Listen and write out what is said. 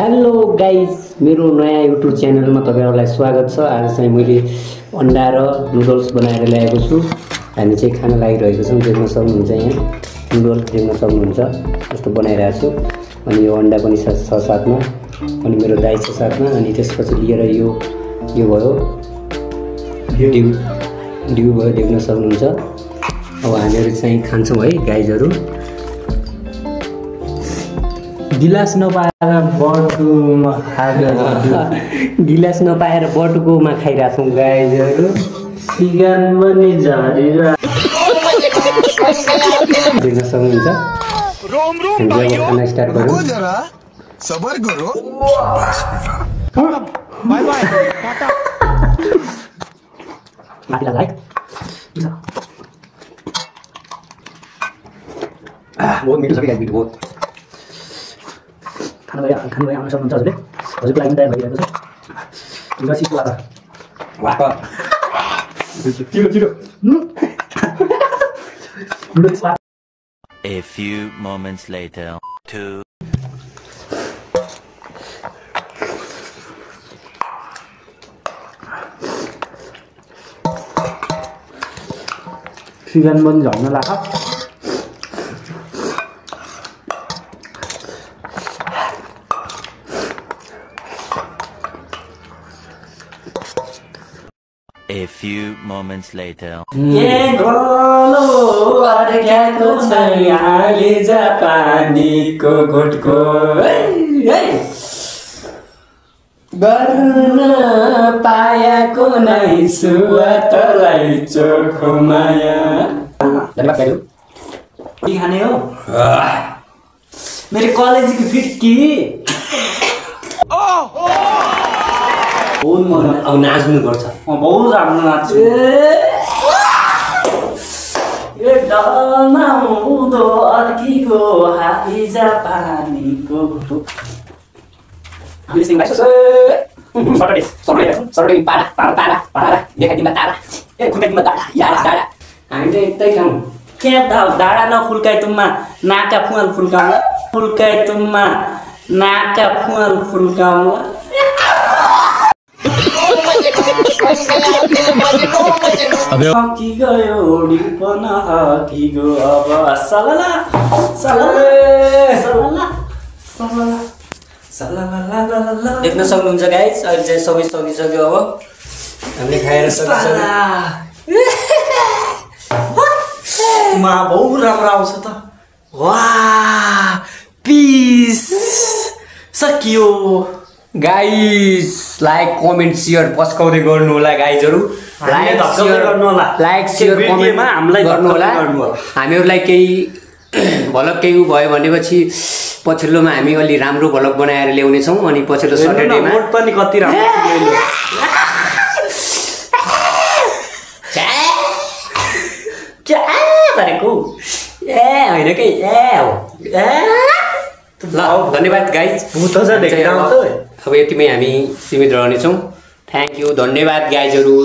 Hello guys, मेरो नयाँ YouTube च्यानलमा तपाईहरुलाई स्वागत छ। आज चाहिँ मैले अन्डा र नुडल्स बनाएर ल्याएको छु। हामी चाहिँ खाना लागिरहेको छौँ। देख्न सक्नुहुन्छ यहाँ नुडल्स देख्न सक्नुहुन्छ कस्तो बनाइरहेको छु। अनि यो अन्डा पनि छ साथमा, अनि मेरो दाइ छ साथमा। अनि त्यसपछि लिएर यो भयो डिउ भयो, देख्न सक्नुहुन्छ। अब हामीहरू चाहिँ खान्छौँ है गाइजहरू। गिलास नपाएर बटुमा गिलास नपाएर बटुकोमा खाइरहेछौँ गाइजहरू। सिगान पनि झरेर देख्न सक्नुहुन्छ। खाना स्टार्ट गरौँ। सबर करो। Bye bye tata. माथिलाई लाइक बहुत मिठो छ कि गाइज, बहुत खानु गयो आउन सक्नुहुन्छ हजुरले। हजुरको लागि तयार भइरहेको छ रसिको वाला वाह चिरो A few moments later. 2 सिगान पनि झर्न लाग्छ। A few moments later. के गोलो अड्क्याको छ यहाँले जापानीको घुटको गर्न पाएको नै सुवातलाई चोखो माया। के खाने हो? मेरो कलेजको फिटकी अब नाच्नु पर्छ। बहुत राम्रो नाच्छु। डनाउँदो अर्कीको हाली जापानीको घुटो। हामीले यतै खाउँ। के डाँडा नफुल्काइ तुममा नाका फुवाल फुल्काउला, फुल्काइ तुममा नाका फुवाल फुल्काउला। हकी गयो डिपन हकी गो अब सलला सलला सलला सलला सलला। देख्न सक्नुहुन्छ गाइज, अहिले चाहिँ सबै सकिसक्यो। अब हामीले खाएर सकिसक्यो। मा बहुत राम्रो आउँछ त। वाह पिस सकियो। गाइज लाइक कमेन्ट सेयर पस्काउँदै गर्नु होला गाइजहरू। लाइक सेयर कमेन्टमा हामीलाई गर्नु होला। हामीहरूलाई केही भलक केही भयो भनेपछि पछिल्लोमा हामी अलि राम्रो भलक बनाएर ल्याउने छौँ। अनि पछिल्लो सटरडेमा मोड पनि कति राम्रो गरेको ए होइन के ए हो। ल धन्यवाद गाइज। अब यतिमै हामी सीमित रहनेछौँ। थ्याङ्क यू, धन्यवाद गाइजहरू।